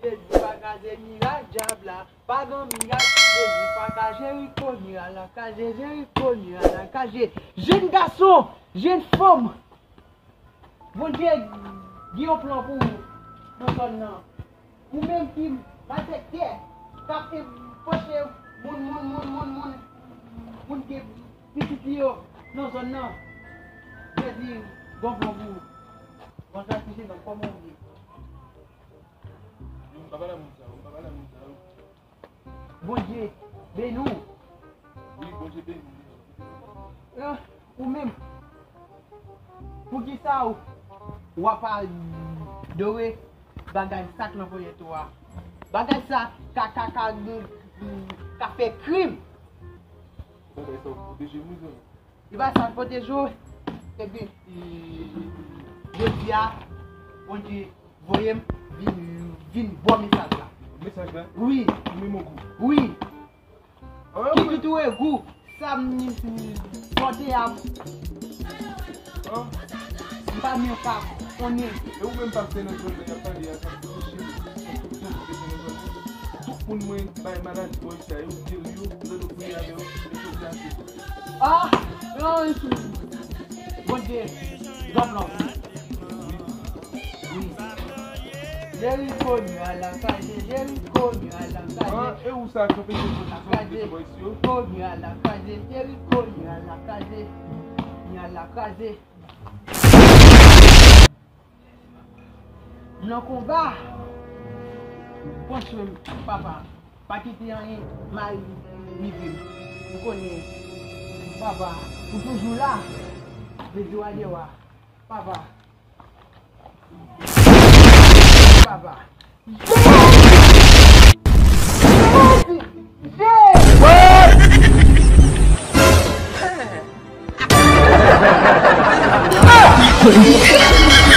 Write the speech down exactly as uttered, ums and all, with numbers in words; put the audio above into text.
Jezi pa ka jere mirak dyab la. Pa gen mirak, Jezi pa ka jere Jeriko, mirak la ka jere Jeriko, mirak la ka jere. Jenn gason, jenn fanm, Bondye gen yon plan pou ou nan zòn nan. Ou menm ki malfektè, k ap enpoche moun, moun, moun, moun, moun, moun gen pitit li yo nan zòn nan. Jezi gen yon plan pou ou. Bonjou, Jezi, kòman ou ye? Yo, m pa pale a moun sa yo, m pa pale a moun sa yo. Bondye beni w. Wi, Bondye beni w. Ah, ou menm, poukisa w, w ap adore bagay sa k nan ponyèt ou a? Bagay sa ka, ka, ka, ka fè krim. Bagay sa w pwoteje m, wi, zanmi. Li pa sa pwoteje w. Epi, jodi a, Bondye voye m vin, vin ba w mesaj la. Mesaj la? Wi. Ki menm gou? Wi. Ah, ki, ki tou e gou? Sa m, m pòte a. Ah. M pa menm ka konnen. E ou menm pastè nan zòn nan y ap pale a, sa m touche. Tout moun mwen bay maladi bòy sa yo, diri yo, lè nou priye avè yo, yo soti ase. Ah, non, Bondye, drop non. Wi. Jeriko nwa la kraze, Jeriko nwa la kraze. Ah, e ou sa kanpe sou soti bòy si yo? Jeriko nwa la kraze, Jeriko nwa la kraze. Nwa la kraze. M nan konba. Pran swen m, papa. Pa kite anyen mal rive m. Ou konnen, papa, ou toujou la. Jezi wa de wa. Papa. Papa. Jezi! Jezi!